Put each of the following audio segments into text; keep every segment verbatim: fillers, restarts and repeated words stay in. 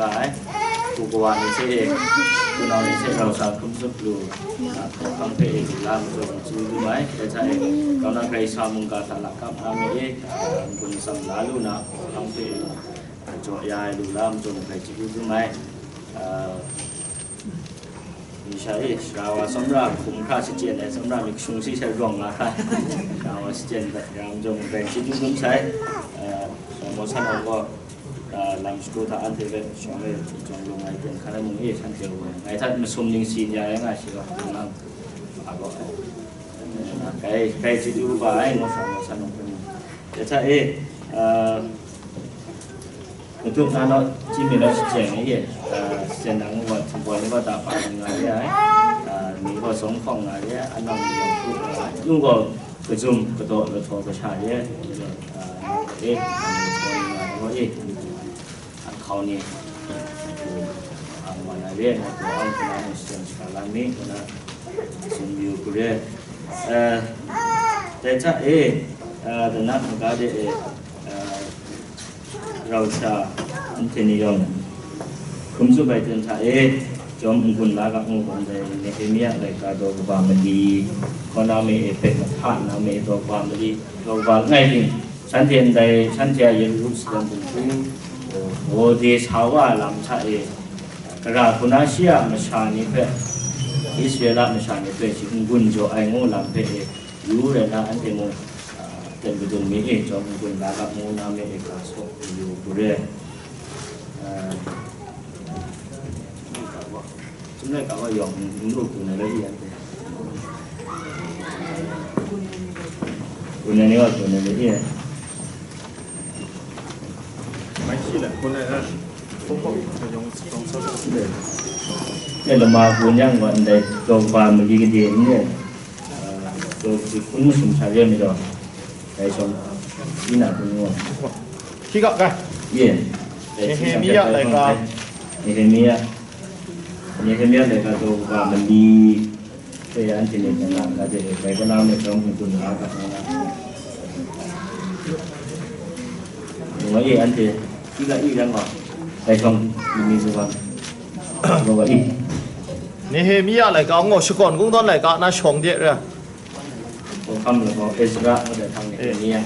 Ai, hku kawa ni hte e, hpunau ni hte rau sa hkrum tsup lu, a, hkawhkam hpe e lu la majaw chyeju dum ai, dai hta e, grau na Karai Kasang mungga hta lakap na mi e, a, n-gun tsam la lu na hkawhkam hpe e, a, jaw ya ai lu la majaw mung hpe chyeju dum ai. A, Ni sha e, sara wa tsawmra hkum hkra shachyen ai, tsawmra myit kashung shi sai rawng nga hkra, sara wa shachyen ai, ya majaw mung gaw chyeju dum sai, eh, sara wa san awng gaw, eh, lam shagu hta anhte hpe shawng e, jawng lung ai ten hkan ai mung e, shanhte gaw ngai hta masum ning si ni ai rai nga shi gaw, a gaw, eh, kai, kai chyeju kaba ai, ngu sara wa san awng hpe mung. Ya hta e, eh, Matup na naw, chyi mi naw shachyen ai e, a, shachyen na ngu gaw, htingbawn ni gaw ta pa nga re ai, a, ni gaw sawng hkawng nga re ai, anang ni gaw hku nga ai, nu gaw kazum kadaw lahtaw kasha re ai, a, e, nga re ai, a, hkau ni, a, nga na re ai, ngai gaw ang hkuna shachyen shaka la mi, ngu na tsun yu hku re ai. A, dai hta e, a, dana hkungga de e, a, Rau sa, anhte ni yawng hkrum tsup ai ten hta e, chyawm n-gun la ga ngu gaw ndai Nehemia laika daw kaba mali, hkaw na me e hpe mahta na me daw kaba mali, daw kaba langai ting, shanhte ndai, shanhte a Yerusalem dinghku, gaw de sa wa ai lam hta e, gara hku na shi a masha ni hpe, Israela masha ni hpe shi n-gun jaw ai ngu lam hpe e, yu rai nna, anhte mung, a, ten kadun mi e, chyawm n-gun la ga ngu na me e, ga saw yu hku re. A, chyum laika wa yawng n lu hku na rai i anhte. Hku na ni wa hku na rai i. E lama hku nyang wa ndai daw kaba mali gade n re. Daw hpyi hpun masum sha re ai majaw, dai shawng, China hpun ngu ai. Hkriga kai. Ye. Nehemia laika. Nehemia. Nehemia laika daw kaba mali hpe anhte myit na nga ga de, dai kaw na me chyawm n-gun la ga nga. Ngu ai, anhte hkriga i rai nga, dai shawng myit ni zuga, zuga i. Nehemia laika ngu, shakawn kungdawn laika na shawng de re. Hkawhkam lagaw Ezra ngu ai hpang ni, eh, ni yang.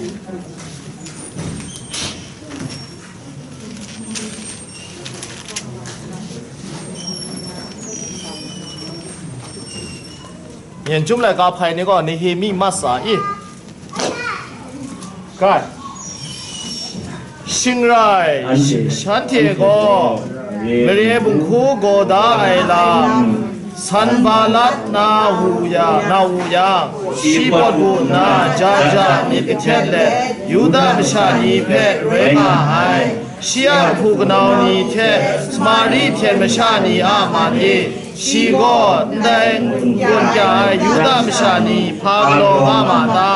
念出来 ga hpai ni gaw Nehemi mat sa i. Kai. Shing rai, anhte, shanhte gaw mare, mare bunghku gaw da ai lam, Sanbalat na wu ya, na wu yang, shi pawt wu nna, ja ja myit kahtet let, Yuda masha ni hpe roi nga ai. Shi a hku kanau ni hte Samari hten masha ni a man e, shi gaw ndai n-, gawn kya ai Yuda masha ni hpa galaw nga ma ta?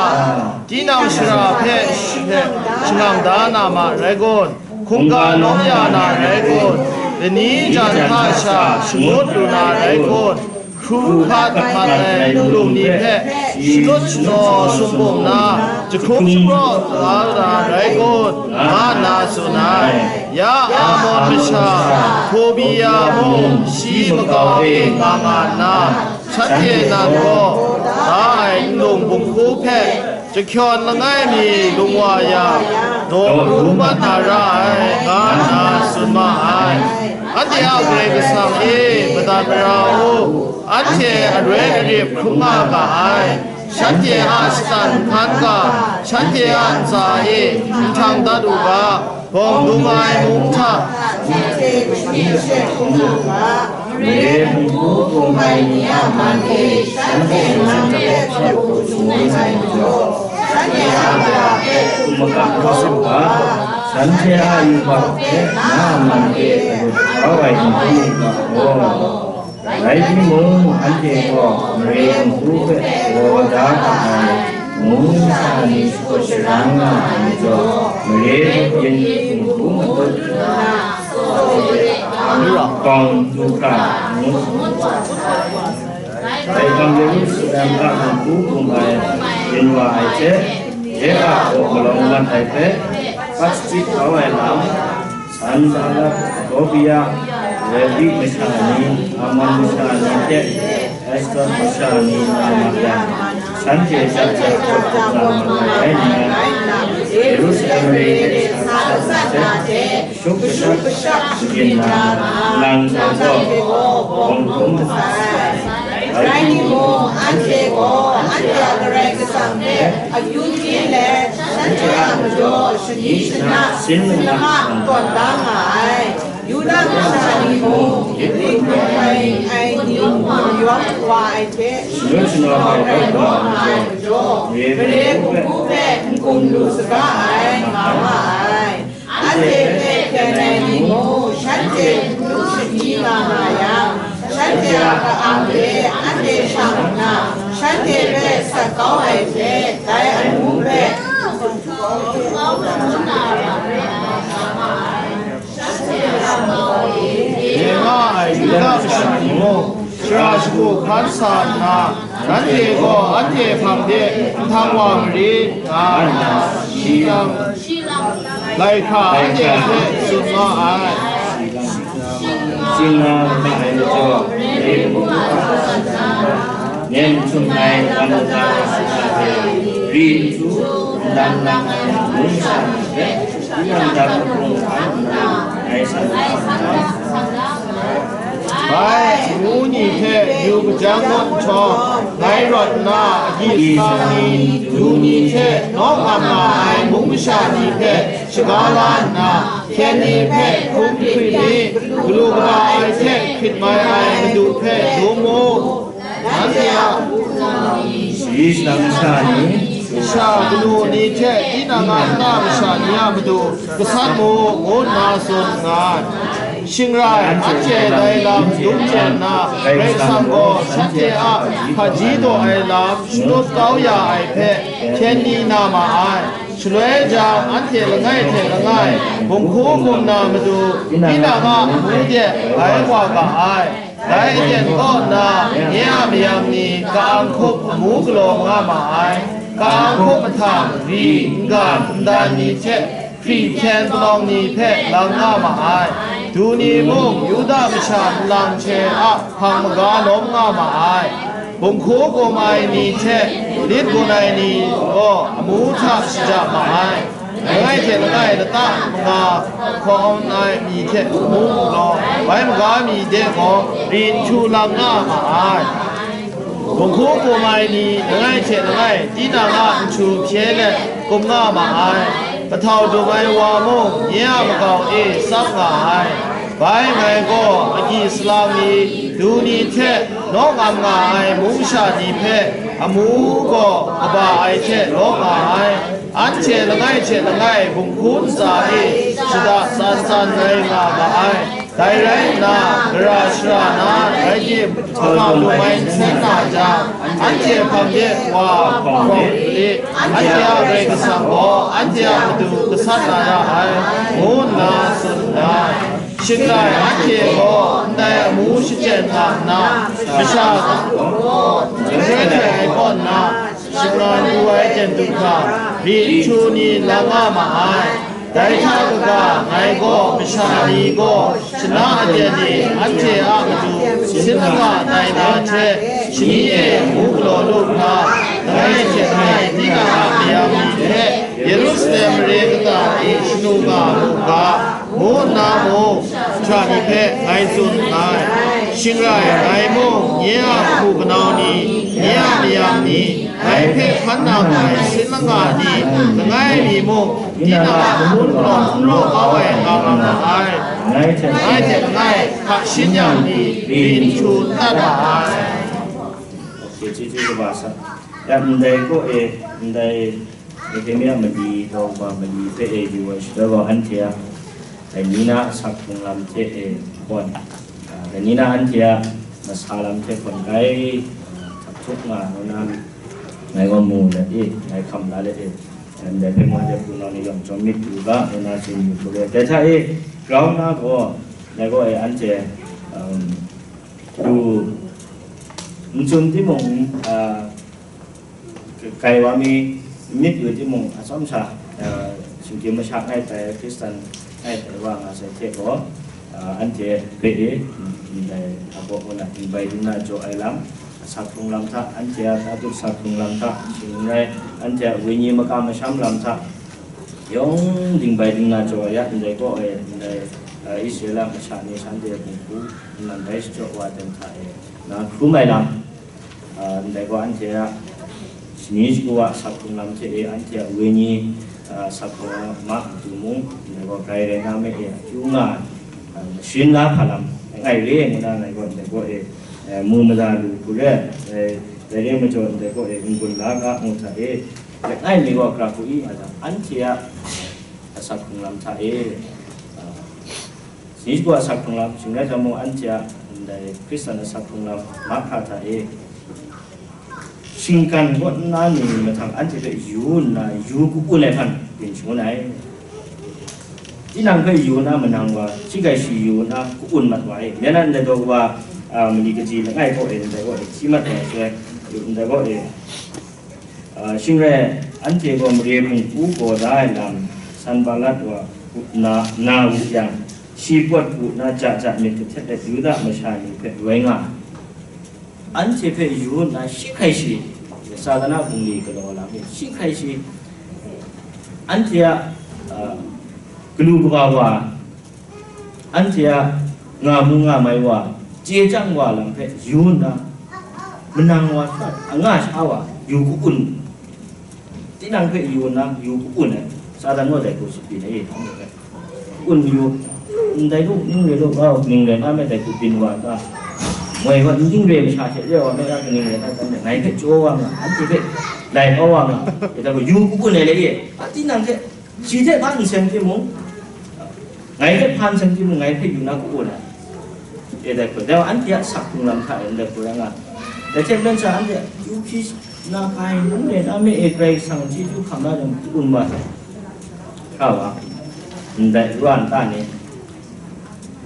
Tinang shara hpe shi hpe shangang da na ma rai kun? Hkungga lawm ya na rai kun? Lani jan hta sha shangut lu na rai kun? Hkru hpat hpat ai nlung ni hpe shanut shanaw sumpu nna, jahkrum shapraw la na rai kun? Nga nna tsun ai. Ya Amon masha Tobia mung shi makau e nga nga nna, shanhte nan gaw da ai nlung bunghku hpe jahkyawn langai mi lung wa yang, daw hku mat na ra ai, nga nna tsun ma ai. Anhte a Karai Kasang e, madat mara u, anhte aroi arip hkrum nga ga ai. Shanhte a shatan hkan ga, shanhte a ntsa e nhtang dat u ga, bawng dung ai mung hta, mare bunghku bung ai ni a man e shanhte nang hpe hpaw hku shangun ai majaw, shanhte a mara hpe hkum makam hkau u ga, shanhte a yubak hpe na a man e alut kau ai n hkrum u ga law. Rai timung, anhte gaw mare bunghku hpe gaw da ga ai, mung masha ni shakut sharan nga ai majaw, mare byin bunghku matut, kawng du hkra ngu. Dai hpang Yerusalem a bunghku bung ai yin wa ai hte, de a kaw malawng mat ai hpe, pat shachyip kau ai lam, Amzalap, Tobiya, Levi masha ni, Ammon masha ni hte Ashdod masha ni na ma yang, shanhte jat jat kawt na ma ai rai nna, Yerusalem mare de sa hte, shut kashak shagrin na lang hta gaw, bawng hkrum masai. Rai timung, anhte gaw anhte a Karai Kasang hpe akyu hpyi let, shanhte a majaw shani shana sin lama tawn da nga ai. Yuda masha ni mung, Grit mung ai, ai ni mung yawng wa ai hte, shanu shana ai rai taw nga ai majaw, mare hku hpe n-gun lu saga ai, nga ma ai. Anhte hpe hkyen ai ni mung, shanhte n-gun shani nga nga yang, shanhte a ka-ang hte anhte shang nna, shanhte hpe sat kau ai hte, dai amu hpe, Dai nga ai Yuda masha ni mung, shara shagu hkan sa nna, nanhte gaw anhte hpang de nhtang wa marit, nga nna, shi lang, lai hkra anhte hpe tsun nga ai. Shing nga ma ai majaw, nen htum ai lam na hte, ri ntu, ndang lang ai mung sha ni hpe, tinang dak hpung hkan nna, ngai san da. Bai, amu ni hpe yu hpajang ngut nhtawm, ngai rawt nna, agyi sara ni, du ni hte nawk ngam nga ai mung masha ni hpe shaga la nna, hkyen ni hpe hkrum hkrit mi, galu kaba ai hte hkrit mai ai Madu hpe dum mu. Nanhte a, shayi shadang masha ni, masha galu ni hte tinang a nta masha ni a matu gasat mu, ngu nna tsun nngai. Shing rai, anhte dai lam dum chye nna, Karai Kasang gaw shanhte a hpaji daw ai lam shatup kau ya ai hpe, hkyen ni na ma ai. Shaloi jang, anhte langai hte langai, bunghku gum na matu, tinang a amu de bai wa ga ai. Dai aten kaw nna, nye a mayam ni ka-ang hkup amu galaw nga ma ai, ka-ang hkup mahtang ri, n-gan, n-dan ni hte hpri hkyen palawng ni hpe lang nga ma ai, du ni mung Yuda masha nlang hte a hpang maga lawm nga ma ai, bunghku gum ai ni hte lit gun ai ni gaw amu hta shaja ma ai. Langai hte langai lata manga hkawn ai mi hte mu gaw, bai maga mi de gaw ri n htu lang nga ma ai. Bunghku gum ai ni langai hte langai tinang a nhtu hpye let kum nga ma ai. Pahtau dum ai wa mung nye a makau e tsap nga ai. Bai ngai gaw agyi salang ni, du ni hte nawk ngam nga ai mung sha ni hpe amu gaw kaba ai hte lawk nga ai. Anhte langai hte langai bunghku ntsa e shada tsan tsan rai nga ga ai. Dai rai nna, gara shara na rai tim, hkam lung mai n seng na jang, anhte hpang de wa hkawng hpawng li, anhte a Karai Kasang gaw anhte a matu gasat na ra ai, ngu nna tsun nngai. Shing rai, anhte gaw ndai amu shachyen nga nna, masha gaw, jahkrai ai kaw nna, shingran du ai ten du hkra, ri n htu ni lang nga ma ai. Dai hta kaga, ngai gaw masha ni gaw shana aten e anhte a matu sin langa tai na hte, shani e ngu galaw lu hkra, langai hte langai tinang a mayam ni hte Yerusalem mare kata e shanu nga mu ga, ngu nna mung, hkra ni hpe ngai tsun nngai. Shing rai, ngai mung, nye a hku kanau ni, nye a mayam ni, ngai hpe hkan nang ai sin langa ni langai mi mung, tinang a hpun gaw n raw kau ai nga nga ma ai. Ngai hte ngai hta shin yang ni rin htu n dat ma ai. Ok, chyeju kaba sa. Ya, ndai kaw e, ndai Nehemia mali, Daw wa mali hpe e yu ai shada gaw, anhte a dai ni na asak hkrung lam hte e hkawn, a, dai ni na anhte a masa lam hte hkawn kai, a, hkap htup nga ai na, ngai gaw mu let e, ngai hkam la let e, ndai hpe mung de hpunau ni yawng chyawm myit yu ga, ngai na tsun yu hku let. Dai hta e, grau na gaw, ngai gaw e anhte, um, du n tsun timung, a, kai wa mi myit yu timung, atsawm sha, a, singgyim masha ngai tai Hkristan Ai, dai wa nga sai hte gaw, ah, anhte hpe e, mm, ndai hta kaw ngu na dingbai dingna jaw ai lam, asak hkrung lam hta, anhte a tatu asak hkrung lam hta, shing n rai, anhte a wenyi makam masham lam hta, yawng dingbai dingna jaw ai ya, ndai kaw e, ndai, ah, Israela masha ni shanhte a kung hku, nnan rai shachyaw wa ten hta e, na hkrum ai lam, ah, ndai gaw anhte a shani shagu a asak hkrung lam hte e, anhte a wenyi, ah, asak hkrung lam a matu mung, ndai gaw grai rai na me e, akyu nga, ah, sharin la hpa lam, langai re ngu na ndai gaw, ndai gaw e, eh, mu mada lu hku re, eh, dai re majaw ndai gaw e, n-gun la ga ngu hta e, langai mi gaw hkra hku i nga jang, anhte a asak hkrung lam hta e, ah, Shani shagu a asak hkrung lam, shing rai hta mung, anhte a ndai Hkristan asak hkrung lam mahkra hta e, shinggan kaw nna ni mahtang anhte hpe yu nna, yu ka-un ai hpan byin shangun ai. Tinang hpe yu nna manang wa, shi hkrai shi yu nna ka-un mat wa e. Ya na ndai daw wa, a, mali kaji langai kaw e, ndai kaw e, hti mat wa ai shaloi, ndai kaw e, Ah, shing rai, anhte gaw mare hpung hku gaw da ai lam, Sanbalat wa na, na wu yang, shi pawt pu na ja ja myit kahtet let Yuda masha ni hpe loi nga ai. Anhte hpe yu nna shi hkrai shi, Satan a bungli galaw lam e, shi hkrai shi, anhte a, ah, galu kaba wa, anhte a nga mu nga mai wa, chye chyang wa lam hpe yu nna, manang wa sha, anga sha wa, yu ka-un, tinang hpe yu nna, yu ka-un ai, Satan gaw dai hku shi byin ai, ka-un yu, ndai lu, ning re lu, wa, ning rai na me dai hku byin wa ta, moi wa, ning re masha hte re wa, me ra kaning rai na, ngai hpe chyaw wa nga, anhte hpe lai kau wa nga, e dai hku yu ka-un ai le ye, a tinang hte, Shi hte hpa n seng timung, ngai hte hpa n seng timung, ngai hpe yu na ka-un ai. E dai hku, dai wa anhte a asak hkrung lam hta e ndai hku rai nga. Dai hte maren sha anhte a yu hpyi na hkai n rai na me e, Karai Kasang chyeju hkam na jang ka-un wa sai. Hkra wa, ndai wa nta ni,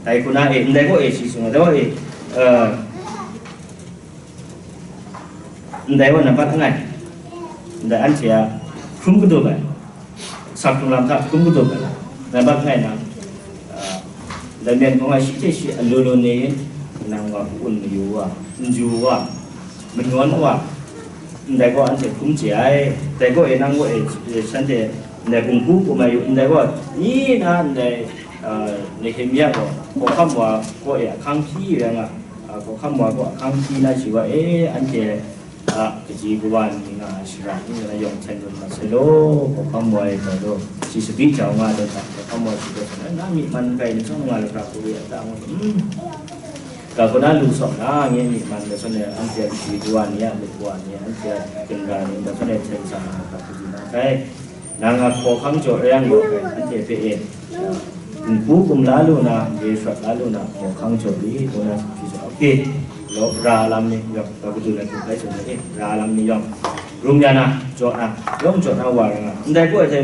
dai hku na e, ndai gaw e shi sung ai, dai wa e, eh, Ndai gaw nambat langai, ndai anhte a hkrum kadup ai, asak hkrung lam hta hkrum kadup ai, nambat langai na, ah, ndai myen hkawng ai shi hte shi a lu lu ni, nang wa ka-un mayu wa, n yu wa, manawn wa, ndai gaw anhte hkrum chye ai, dai gaw e nang gaw e, shanhte ndai kung hku hkum ai yu, ndai gaw ni na ndai, ah, Nehemia gaw hkawhkam wa kaw e ahkang hpyi rai nga, Ah, hkawhkam wa gaw ahkang hpyi na shi wa e, anhte, ah, kaji kawa ni nga ai shara ni nga yawng hten mat sai law, hkawhkam wa e gaw law, shi tsabyi jau nga ai hta, hkawhkam wa shi gaw sa na, na myi man kai ni chyawm nga ai hkra hku re a ta ngu, hmm. Ga kaw na lu sawm na, nye myi man da zawn e, anhte a kaji kawa ni a myit wa ni, anhte a ginra ni da zawn e hten sa na hkra hku di na kai. Nang a hkawhkang jaw rai yang gaw, anhte hpe e, n-gu gumla lu na, re shawt la lu na, hkawhkang jaw li, ngu na hpyi jaw, oke, law, ra lam ni yawng, ga kadu na hte bai tsun na, e, ra lam ni yawng, rum ya na, jaw na, yawng jaw na wa rai nga, ndai gaw hte,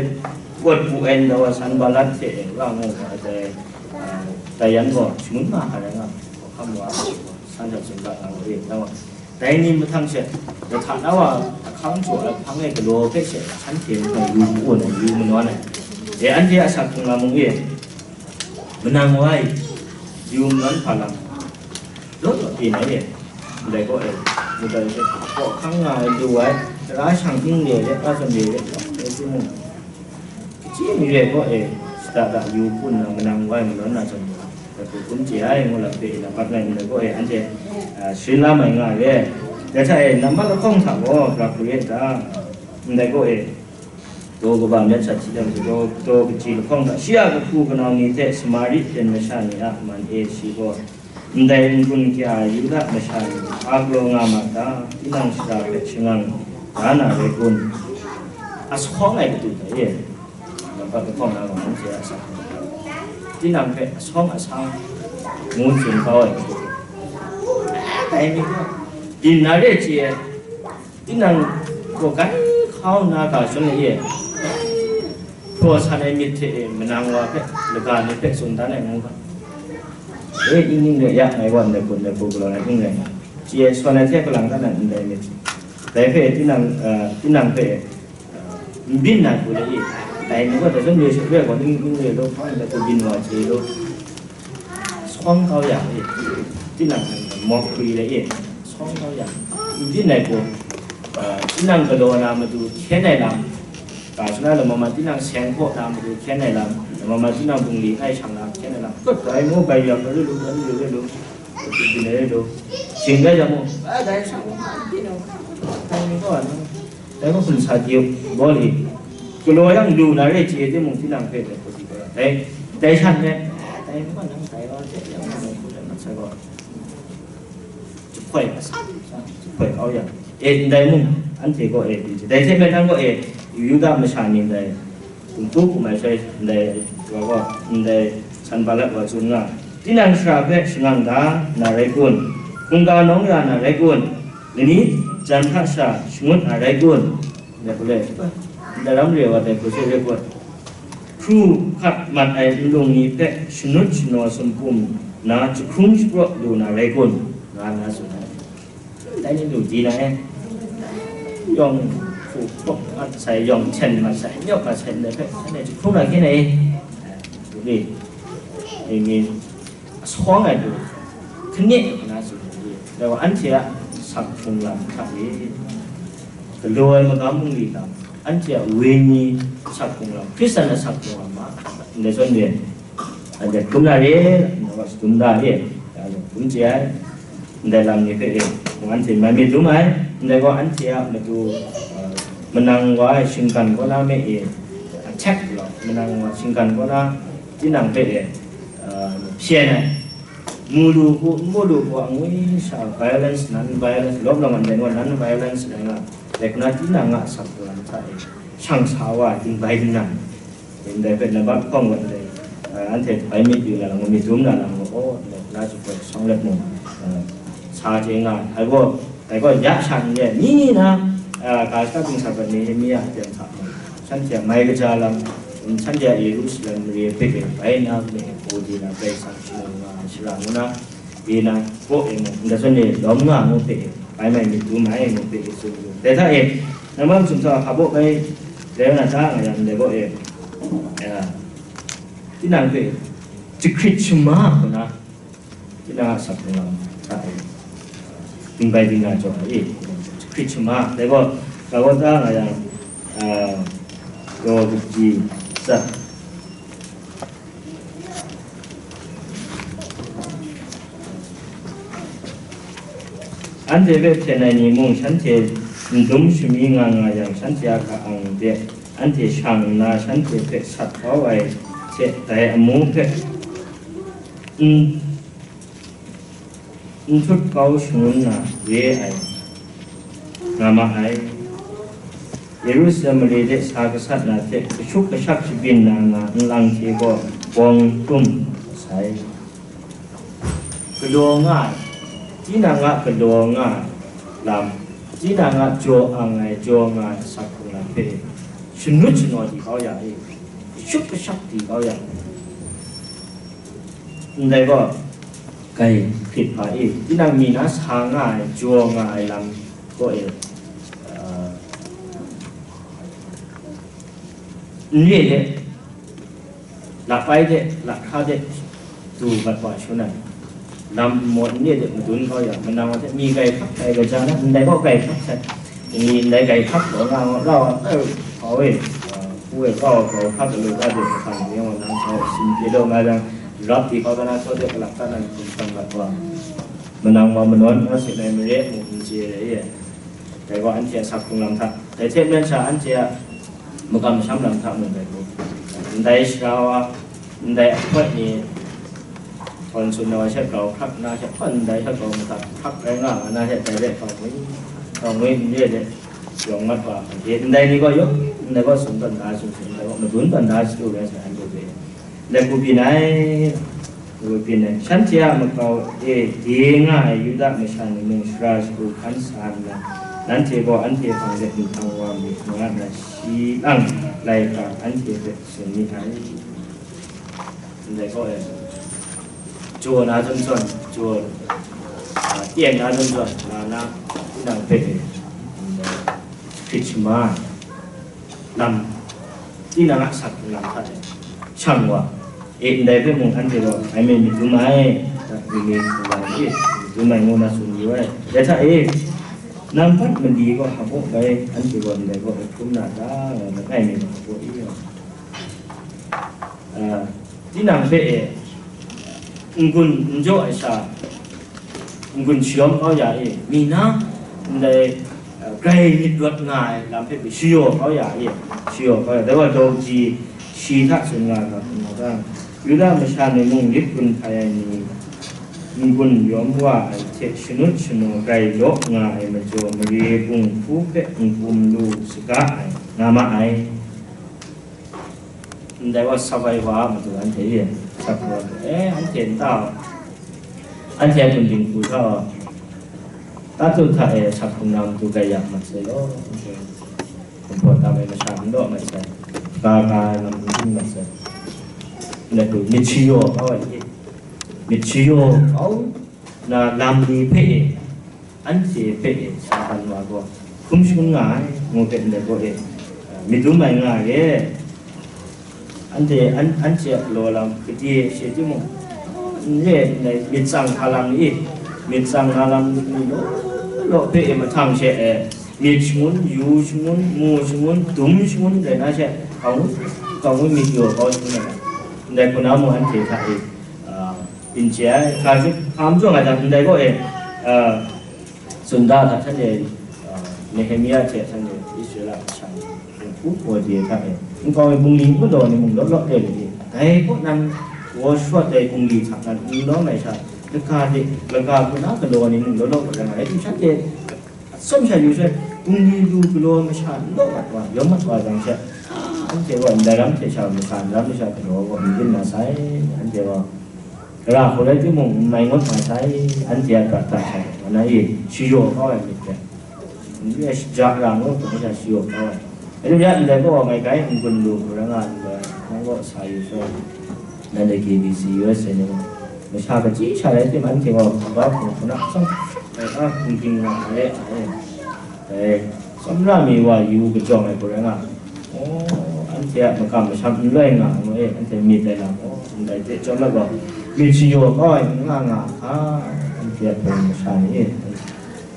pawt bu ai nta wa Sanbalat hte e, wa ngu wa dai, a, dai yan gaw, shangun nga hkra rai nga, hkawhkam wa, san hta sumga na wa e, na wa. Dai ni mahtang she, lahta na wa ahkang jaw ai hpang e galaw hpe she, shanhte mahtang yu magun ai, yu manawn ai. E, anhte a asak hkrung lam mung e, manang wa ai, yu manawn hpa lam, law law byin ai e, ndai gaw e, mudai she, hkawhkang nga ai lu ai, tara shang ning re let, wa zawn re let, law law byin ai. Kaji mi re gaw e, shada da yu hpun na manang wai manawn na zawn gaw, hkra hku hkrum chye ai ngu lam hpe nambat ngai ndai gaw e, anhte, a, sharin la mai nga ai re. Dai hta e, nambat lahkawng hta gaw, hkra hku re n ta? Ndai gaw e, daw kaba myat sat hti jang, daw, daw kaji lahkawng hta, shi a kahpu kanau ni hte Samari hpyen masha ni a man e shi gaw, Ndai n-gun kya Yuda masha ni a galaw nga ma ta? Tinang shara hpe shangang da na rai kun? Asawng ai katu hta e, nambat lahkawng na gaw, anhte a asak hkrung, tinang hpe asawng asang ngu tsun kau ai katu, dai mi gaw, byin na re chye ai. Tinang gaw grai hkau nna ga shun ai e, hpraw san ai myit hte e, manang wa hpe, laga ni hpe tsun dan ai ngu ga. E, ning ning re ya, ngai gaw ndai hku ndai hku galaw na ning rai nga. Chye ai sawn ai hte kalang dan ai ndai myit. Dai hpe tinang, eh, tinang hpe, eh, n byin na hku le i, Dai ni gaw, dai zawn re sha re gaw, ning, ning re law, hpang de, ku byin wa chye law, sawng kau yang e, tinang mawhkri le e, sawng kau yang, n byin ai gaw, ah, tinang galaw na matu hkyen ai lam, ga shana lama ma tinang seng hpaw na matu hkyen ai lam, lama ma tinang bungli ai shang na hkyen ai lam, kut dai mu, bai yang, bai lu, bai lu, bai lu, bai lu, byin ai lu, shing rai yang mu, ah, dai shang, dai ni gaw, dai gaw hpun sa di gaw le, galaw yang lu na re chye timung, tinang hpe dai hku di gaw, dai, dai shan me, dai ni gaw nang dai wa hte yang nang hku dai mat sai gaw, jahpoi asan, jahpoi kau yang, e, ndai mung, anhte gaw e, dai hte maren gaw e, Yuda masha ni ndai, Hkum hku hkum ai sha ndai wa gaw, ndai Sanbalat wa tsun nga, tinang shara hpe shangang da na rai kun? Hkungga nawng ya na rai kun? Lani jan hta sha shangut na rai kun? Ndai hku le, ndai ram re wa dai hku she re kun? Hkru hkat mat ai nlung ni hpe shanut shanaw sumpum na jahkrung shapraw lu na rai kun? Nga nna tsun ai. Dai ni lu di na e. Yawng hku hkawk mat sai, yawng hten mat sai, nyawk mat sai, ndai hpe, anhte jahkrung na hkyen ai. Ni, ni, ni, asawng ai lu, hkani na tsun ai. Dai wa anhte a sak hkrung lam hta e. Galaw ai magam bungli lam, anhte a wenyi sak hkrung lam, Hkristan a sak hkrung lam ma, ndai zawn de. Anhte hkrum na re, nang gaw shadum da re, ya, hkrum chye ai, ndai lam ni hpe e, mung anhte mai myit dum ai, ndai gaw anhte a matu, uh, manang wa ai shinggan kaw na me e, attack law, manang wa shinggan kaw na tinang hpe e, uh, hpyen ai, mu lu hku, n mu lu hku, angwi sha violence, non violence, lawm lawng ndai gaw non violence rai nga, dai hku na tinang a sak hkrung lam hta e, shang sa wa ai, dingbai dingnan, Ndai hpe nambat hkawng gaw ndai, ah, anhte bai myit yu na lam gaw, myit dum na lam gaw, aw, ndai la jahpoi sawng let mung, ah, sa chye nga ai. Dai gaw, dai gaw ya sha n re, mi na, ah, ga shaka dingsa hpe Nehemia a ten hta mung, shanhte a mai kaja lam, shanhte a Yerusalem mare hpe e bai na me e, gaw di na Karai Kasang shangun nga ai, shara ngu na, Bina kaw e mung, ndai zawn e lawm nga ngu hpe e, bai mai myit dum ai ngu hpe e tsun yu. Dai hta e, nambat masum hta hpa baw bai rai nga ta nga yang, ndai kaw e, ya, tinang hpe jahkrit shama hku na, tinang a sak hkrung lam hta e, dingbai dingna jaw ai e, jahkrit shama, dai gaw, ga gaw ta nga yang, a, gaw kaji tsat, Anhte hpe hpyen ai ni mung, shanhte n dum shami nga nga yang, shanhte a ka-ang de anhte shang nna, shanhte hpe sat kau ai hte dai amu hpe n, n htut kau shangun na re ai nga ma ai. Yerusalem mare de sa gasat na hte kashuk kashak shabyin na nga nlang hte gaw bawng hkrum sai. Galaw nga ai, tinang a galaw nga ai lam, tinang a jaw ang ai, jaw nga ai sak hkrung lam hpe, shanut shanaw di kau ya e, kashuk kashak di kau ya e. Ndai gaw, kai hkrit hpa e, tinang mi na sa nga ai, jaw nga ai lam gaw e, ah, n re de, lapai de, lahkra de, du mat wa shangun ai. Lam nmaw n re de madun kau yang, manang wa hte mi kai hkak ai kaja na, ndai gaw kai hkak sai. Ni ndai kai hkak gaw nga, nga, nga, nga, kau e, a, hku e, kau, kau hkak galu ga de, hkang ni gaw nang kau sin pyi law nga yang, rap di kau ga na, kau de, kalak ta nan hkum hkam mat wa. Manang wa manawn nga sin ai mare, mu n chye ai e. Dai gaw anhte a sak hkrung lam hta, dai hte maren sha anhte a makam masham lam hta mung rai ngu. Ndai sara wa, ndai ahkoi ni, htawn tsun na wa hte grau hkrak na hte hkawn ndai hta grau madat hkrak rai nga, nga na hte dai hpe hkau ngwi, hkau ngwi n re de, yawng mat wa, ndai ni gaw yawng, ndai gaw sum tawn da sum sum, ndai gaw madun tawn da shadu rai sai, anhte hpe. Lapu byin ai, lapu byin ai, shanhte a makau e de nga ai Yuda masha ni mung shara shagu hkan sa nna, nanhte gaw anhte hpang de nhpang wa myit, nga nna shi lang laika anhte hpe tsun myit ai. Ndai gaw e, jaw na zawn zawn, jaw, a, tyen na zawn zawn, nga na, tinang hpe e, hkrit shama ai lam, tinang a asak hpung lam hta e shang wa, e, ndai hpe mung anhte gaw, "Ngai myit dum ai, myit dum ai, myit dum ai," ngu na tsun yu ai. Dai hta e, nang hpat mali gaw hpa bai anhte gaw ndai gaw e hkrum na ta, nga langai mi gaw hpa e, a, tinang hpe e, n-gun n jaw ai sha, n-gun shayawm kau ya e, mi na, ndai, a, grai myit rawt nga ai lam hpe shayaw kau ya e, shayaw kau ya, dai wa daw ji shi hta tsun nga ga, hkrum nga ga, Yuda masha ni mung lit gun hpai ai ni, n-gun yawm wa ai hte shanut shanaw grai law nga ai majaw, mare bung hpu hpe n-gun lu saga ai, nga ma ai. Ndai wa sawai wa matu anhte e, sawai wa, e, anhte nta, anhte a tun dinghku hta, tatu hta e, asak hpung lam matu grai ya mat sai law, kumhpaw tam ai masha n law mat sai, ga ga ai lam n mat sai, ndai hku myit shayaw kau ai, myit shayaw kau na lam ni hpe e, anhte hpe e Satan wa gaw hkrum shangun nga ai, ngu hpe ndai gaw e, myit dum ai nga ai e. Anhte, an-, anhte a galaw lam gade she timung, n re ndai myit tsang hpa lam ni, myit tsang na lam ni law law hpe e mahtang she e, myit shangun, yu shangun, mu shangun, dum shangun rai na she, hkawng, hkawng myit yaw kau shangun ai, ndai hku na mung anhte hta e, a, byin chye ai, ga shut hpa majaw nga jang, ndai gaw e, a, Sunda hta htan e, a, Nehemia hte htan e, Israela masha ni, hpu hpaw de hta e, nkau ai bungli n galaw ni mung law law re ai, dai kaw nan, Yawshua dai bungli hta nan n lawm ai sha, laga de, laga hku na galaw ni mung law law rai nga ai, shanhte atsawm sha yu sai, bungli lu galaw masha n law mat wa, yawm mat wa jang she, a, anhte gaw ndai ram hte sha masha, n ram masha galaw gaw n byin na sai, anhte gaw, Tara hku rai timung, n mai ngut mai sai, anhte a prat hta hkrai, wa na e, shayaw kau ai myit hpe, n re shaja ra ngu hkrum sha shayaw kau ai. Rai timung, ya ndai gaw, ngai gai n-gun lu hku rai nga ndai, nang gaw sa yu sai, nanhte K B C, U S A ni gaw, masha kachyi sha rai tim, anhte gaw hkungga hkung hkuna atsawm, ngai a hkungding nga ai, ai. Dai, tsawmra mi wa yu kajawng ai hku rai nga, oh, anhte a makam masham n loi nga, ngu e, anhte myit ai lam, oh, ndai hte chyawm ai gaw, myit shayaw kau ai n nga nga hka, anhte a hpung masha ni e,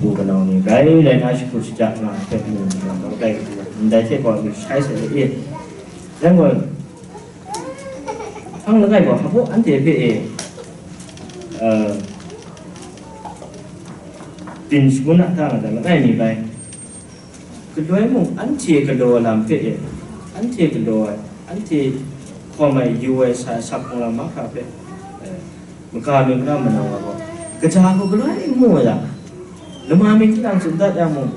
hpu kanau ni, grai rai na, shahkut shaja nga ai hpe mu nga, ndai hte gaw myit shai sai e, yang gaw, hpang langai gaw, hpa anhte hpe e, eh, byin shangun a ta nga ta langai mi bai. Galoi mung anhte galaw ai lam hpe e, anhte galaw ai, anhte hkawm ai, yu ai, sa, sak hkawng lam mahkra hpe, eh, maga myit mara manang wa gaw, kaja hku galoi n mu ai yang, lama myit tinang tsun dat yang mung,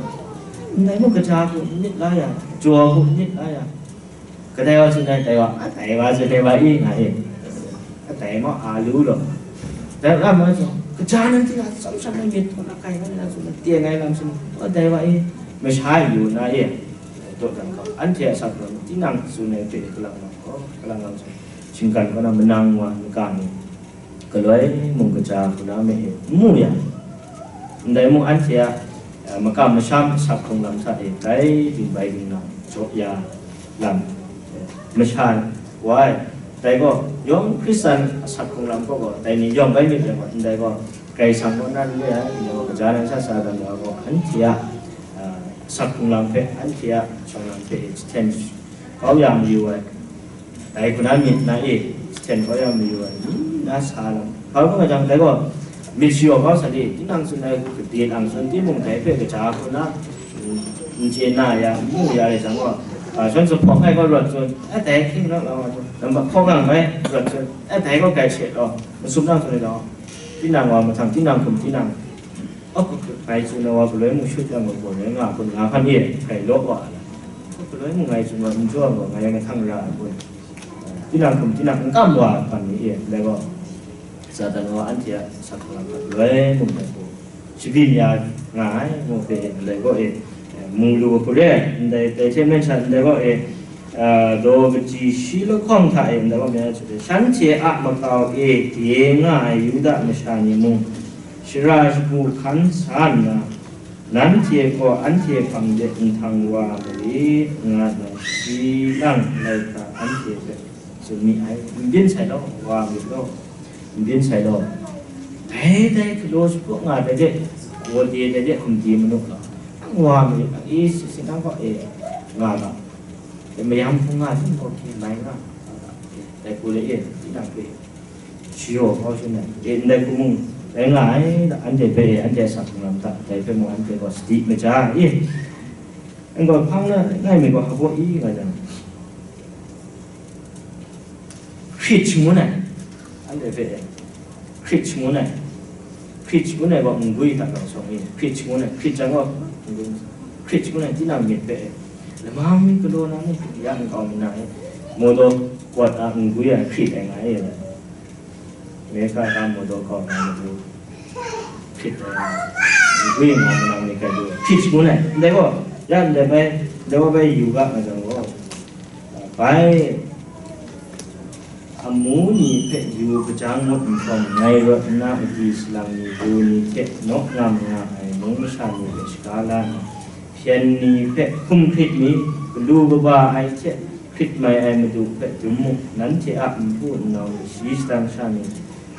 ndai mung kaja hku n myit la yang, jaw hku n myit la yang, kadai wa tsun ai, dai wa, a, dai wa tsun ai wa i, nga e. A, dai ma, a lu law. Dai wa ma tsun, kaja nang tinang tsam sha nang myit htaw na kai ngai na tsun, teng ai lam tsun, a, dai wa i, masha yu na e. Dawdan hkau, anhte a asak lam, tinang tsun ai hpe kalang lam gaw, kalang lam tsun, shinggan kaw na manang wa, maga ni. Galoi mung kaja hku na me e n mu yang, ndai mung anhte a, eh, makam masham asak hkrung lam hta e grai dingbai dingna jaw ya lam, eh, masha wa ai. Dai gaw, yawng Hkristan asak hkrung lam kaw gaw, dai ni yawng bai myit yang gaw, ndai gaw, Karai Kasang kaw na n re ai, ndai gaw, kaja nan sha sa dan wa gaw, anhte a, eh, asak hkrung lam hpe, anhte a shawng lam hpe e jahten kau ya mayu ai. Dai hku na myit na e, jahten kau ya mayu ai, ni na sa lam. Hpa hkrum ai jang, dai gaw, myit shayaw kau sa de, tinang tsun ai hku gade lang tsun timung, dai hpe kaja hku na, n chye na ya, n mu ya rai jang gaw, a, shawn zuphpawng ai gaw rawt tsun, a, dai hkying naw law, nambat hkawng ang bai rawt tsun, a, dai gaw grai she law, masum nang tsun ai jang gaw, tinang wa mahtang, tinang hkum, tinang, a, ngai tsun ai wa, galoi mung shut yang gaw, gaw rai nga, hkun nga hkan e, grai law wa ai. Galoi mung ngai tsun wa, n jaw gaw, ngai mahtang ra ai hkun. Tinang hkum, tinang n kam wa ai hpan ni e, ndai gaw, Satan gaw anhte a asak hkrung lam hta galoi mung dai hku shabyin ya nga ai, ngu hpe ndai gaw e, mu lu hku re ai, ndai, dai hte maren sha ndai gaw e, a, daw kaji shi lahkawng hta e ndai gaw maren sha hte, shanhte a makau e de nga ai Yuda masha ni mung, shara shagu hkan sa nna, nanhte gaw anhte hpang de nhtang wa marit, nga nna, Tinang laika anhte hpe tsun mi ai, n byin sai law, wa myit law, n byin sai law. Dai dai galaw shapraw nga dai de, gaw de dai de, hkum di manu law, nang wa myit, nang e si si nang kaw e nga ga, e mayam hpung nga, ting kaw hkye mai nga, dai hku le e, tinang hpe shayaw kau shin ai, e ndai hku mung rai nga ai, anhte hpe e, anhte a asak hkrung lam hta, dai hpe mung anhte gaw sadi maja e. Nang gaw hpang na ngai mi gaw hpabaw i nga jang, Hkrit shangun ai, anhte hpe Hkrit shangun ai, Hkrit shangun ai gaw nggui hta rau shawng i, Hkrit shangun ai, Hkrit jang gaw nggui, Hkrit shangun ai tinang myit hpe, lamang mi galaw na ni ya nkau mi na e, Mawdaw kawt a nggui a Hkrit ai nga e. Mehkra ga Mawdaw kau na matu hkrit ai, nkri nga manang ni kai du hkrit shangun ai, ndai gaw, ya ndai bai, ndai wa bai yu ga nga jang gaw, bai amu ni hpe yu hpajang ngut nhtawm, ngai rawt nna madi salang ni du ni hte naw ngam nga ai mung masha ni hpe shaga la nna, hpyen ni hpe hkum hkrit mi, galu kaba ai hte hkrit mai ai Madu hpe dum mu, nanhte a npu nnau ni shayi shadang sha ni,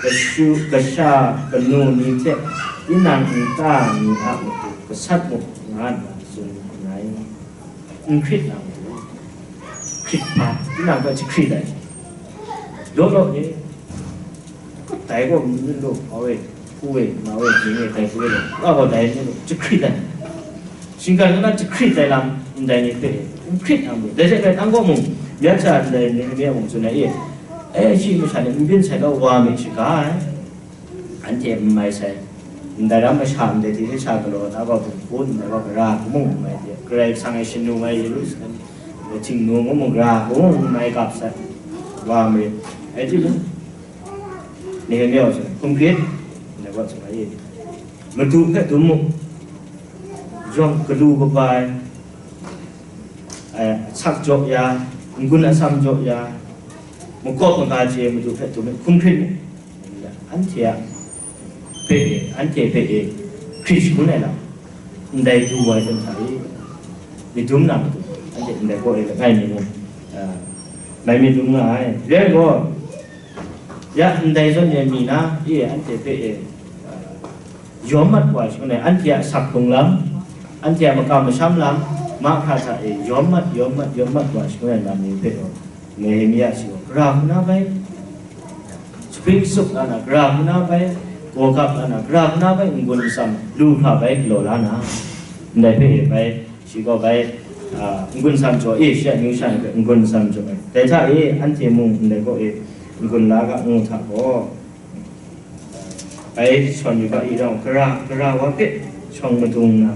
kashu, kasha, kanu ni hte tinang nta ni a matu gasat mu, nga nna tsun nngai. N hkrit na matu, hkrit hpa, tinang hpe jahkrit ai, law law e, dai gaw n lu, hpa we, hku we, ma we, mying e, dai hku we, wa gaw dai n lu, jahkrit ai. Shinggan nna jahkrit ai lam ndai ni hpe n hkrit ai matu, dai hte hkrai nang gaw mung, myak sha ndai ni hpe mung tsun ai e, e, shi masha ni n byin sai law, wa mi shaga ai, anhte n mai sai, ndai ram masha ndai hte sha galaw na gaw, hpung hpun ndai gaw, gara hku mung n mai de, Karai Kasang e shanu ai Yerusalem, Htingnu mung, gara hku mung n mai gap sai, wa marit, ai timung, Nehemia gaw tsun ai, hkum hkrit, ndai gaw tsun ai e, Madu hpe dum mu, yawng galu kaba ai, eh, asak jaw ya, n-gun atsam jaw ya, makawp maga chye Madu hpe dum ai, hkum hkrit mu. Anhte a hpe e, anhte hpe e, hkrit shangun ai lam, ndai du ai lam hta e, myit dum na matu, anhte ndai gaw e langai mi mung, eh, mai myit dum nga ai. Rai gaw, ya ndai zawn e mi na, e, anhte hpe e, eh, yawm mat wa shangun ai, anhte a asak hkrung lam, anhte a makam masham lam, mahkra hta e yawm mat, yawm mat, yawm mat wa shangun ai lam ni hpe gaw, Nehemia shi gaw, gara hku na bai, spring soup la na, gara hku na bai, gawgap la na, gara hku na bai, n-gun nsam lu hkra bai galaw la na, ndai hpe e bai, shi gaw bai, a, n-gun nsam jaw e, shi a amyu sha ni hpe n-gun nsam jaw ai. Dai hta e, anhte mung ndai gaw e, n-gun la ga ngu hta gaw, bai shawn yu ga i rau, gara, gara wa hpe shawng madung na,